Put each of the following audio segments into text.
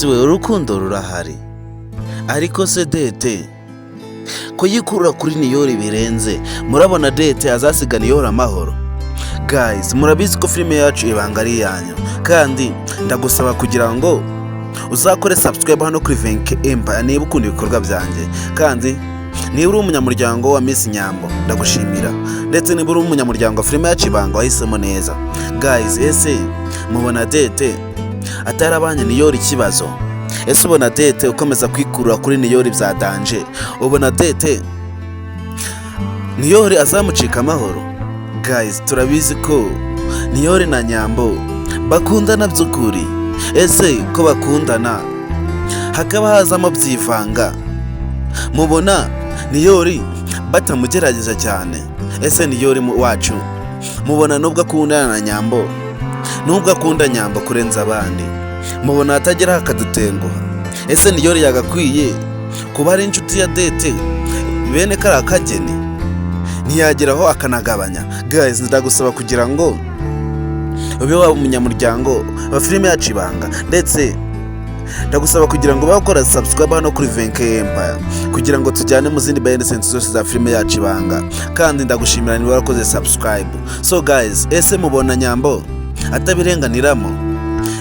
Guys we, urukundo rurahari, ariko se Dete ko yikurura kuri Niyori birenze, murabona Dete azasiga Niyori amahoro? Guys, murabizi ko filime yacu Ibanga ari iyanyu, kandi ndagusaba kugira ngo uzakore subscribe hano kuri Venke Empire niba ukunda ibikorwa byanjye, kandi niba uri umunyamuryango wa Miss Nyambo ndagushimira, ndetse niba uri umunyamuryango wa filime yacu Ibanga wahisemo neza. Guys, ese mubona Dete atarabanye Niyori ikibazo? Ese ubona Dete ukomeza kwikurura kuri Niyori bya danger? Ubona Dete Niyori azamucika amahoro? Guys, turabizi ko Niyori na Nyambo bakundana by'ukuri. Ese ko bakundana hakaba hazamo byivanga, mubona Niyori batamugerageza cyane? Ese Niyori wacu mubona nubwo akundana na Nyambo, nubwo akunda Nyambo kurenza abandi, mubona atageraho akadutenguha? Ese Niyori yagakwiye kuba ari inshuti ya Dete bene kariya kageni, ntiyageraho akanagabanya? Guys, ndagusaba kugira ngo ube waba umunyamuryango wa filime yacu Ibanga, ndetse ndagusaba kugira ngo ube wakora subscribe hano kuri Venke Empire kugira ngo tujyane mu zindi behind scenes zose za filime yacu Ibanga, kandi ndagushimira niba warakoze subscribe. So guys, ese mubona Nyambo atabirenganiramo?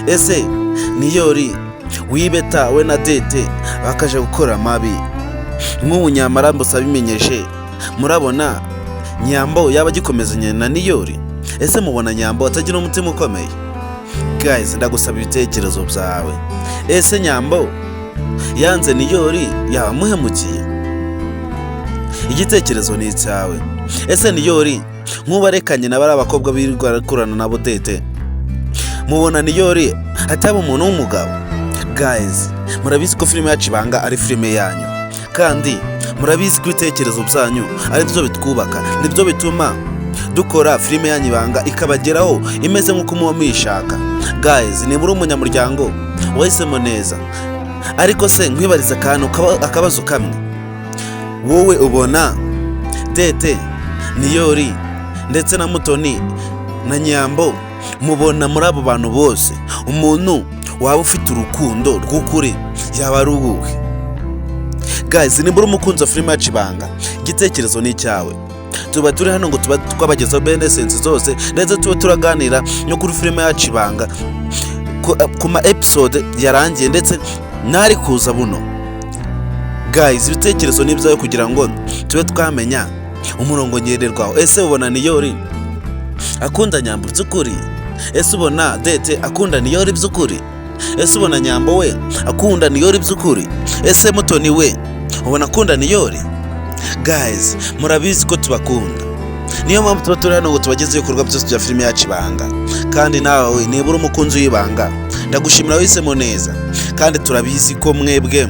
Ese Niyori wibeta we na Dete bakaje gukora amabi nk'ubu nyamara abimenyeje, murabona Nyambo yaba agikomezanya na Niyori? Ese mubona Nyambo atagira umutima ukomeye? Guys, ndagusaba ibitekerezo byawe. Ese Nyambo yanze Niyori yaba amuhemukiye? Igitekerezo ni icyawe. Ese Niyori nk'ubarekanye na bariya bakobwa birirwa barakurana nabo Dete, mubona Niyori ataba umuntu w'umugabo? Guys, murabizi ko filime yacu Ibanga ari filime yanyu, kandi murabizi ko ibitekerezo byanyu ari byo bitwubaka, nibyo bituma dukora filime yanyu Ibanga ikabageraho imeze nk'uko muba muyishaka. Guys, niba uri umunyamuryango wahisemo neza, ariko se nkwibariza akantu akabazo kamwe: wowe ubona Dete, Niyori ndetse na Mutoni na Nyambo, mubona muri abo bantu bose umuntu waba ufite urukundo rw'ukuri yaba ari uwuhe? Guys, nimba uri umukunzi wa filime yacu Ibanga, igitekerezo ni icyawe. Tuba turi hano ngo tuba twabagezaho behind scenes zose, ndetse tuba turaganira no kuri filime yacu Ibanga ku ma episode yarangiye ndetse n'ari kuza buno. Guys, ibitekerezo ni ibyawe kugira ngo tube twamenya umurongo ngenderwaho. Ese ubona Niyori akunda Nyambo by'ukuri? Ese ubona Dete akunda Niyori by'ukuri? Ese ubona Nyambo we akunda Niyori by'ukuri? Ese Mutoni we ubona akunda Niyori? Guys, murabizi ko tubakunda, niyo mpamvu tuba turi hano ngo tubagezeho ibikorwa byose bya filime yacu Ibanga. Kandi nawe niba uri umukunzi w'Ibanga ndagushimira, wahisemo neza, kandi turabizi ko mwebwe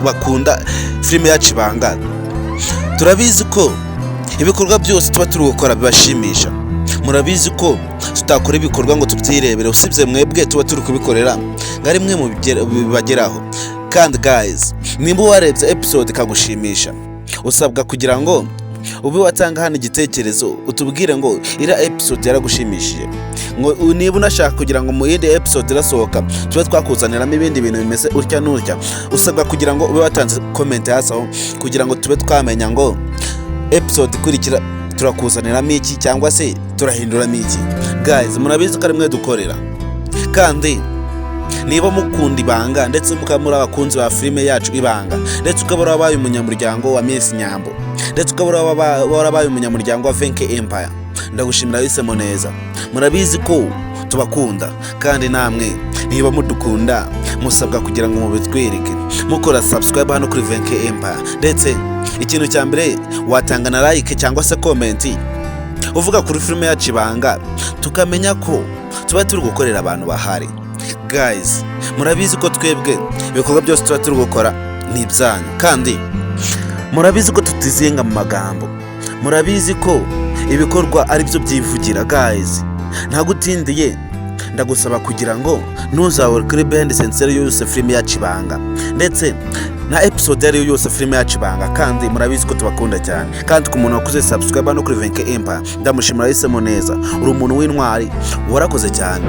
bakunda filime yacu Ibanga. Turabizi ko ibikorwa byose tuba turi gukora bibashimisha. Murabizi ko tutakora ibikorwa ngo tubyirebere, usibye mwebwe tuba turi kubikorera ngo ari mwe bibageraho. Kandi guys, nimba warebye episode ikagushimisha, usabwa kugira ngo ube watanga hano igitekerezo, utubwire ngo iriya episode yaragushimishije, ngo niba unashaka kugira ngo mu yindi episode irasohoka tube twakuzaniramo ibindi bintu bimeze utya n'utya, usabwa kugira ngo ube watanze comment hasi aho kugira ngo tube twamenya ngo episode ikurikira turakuzaniramo iki cyangwa se turahinduramo iki. Guys, murabizi ko ari mwe dukorera, kandi niba mukunda Ibanga ndetse mukaba muri abakunzi ba filime yacu Ibanga, ndetse ukaba warabaye umunyamuryango wa Miss Nyambo, ndetse ukaba warabaye umunyamuryango wa Venke Empire, ndagushimira, wahisemo neza. Murabizi ko tubakunda, kandi namwe niba mudukunda musabwa kugira ngo mubitwereke mukora subscribe hano kuri Venke Empire, ndetse ikintu cya mbere watanga na like cyangwa se comment uvuga kuri filime yacu Ibanga, tukamenya ko tuba turi gukorera abantu bahari. Guys, murabizi ko twebwe ibikorwa byose tuba turi gukora ni ibyanyu, kandi murabizi ko tutizinga mu magambo, murabizi ko ibikorwa ari byo byivugira. Guys, ntagutindiye, ndagusaba kugira ngo ntuzabure kuri behind scenes yose filime yacu Ibanga ndetse na episode iyo ari yo yose filime yacu Ibanga. Kandi murabizi ko tubakunda cyane, kandi ku muntu wakoze subscribe no kuri Venke Empire ndamushimira, yahisemo neza. Uri umuntu w'intwari, warakoze cyane.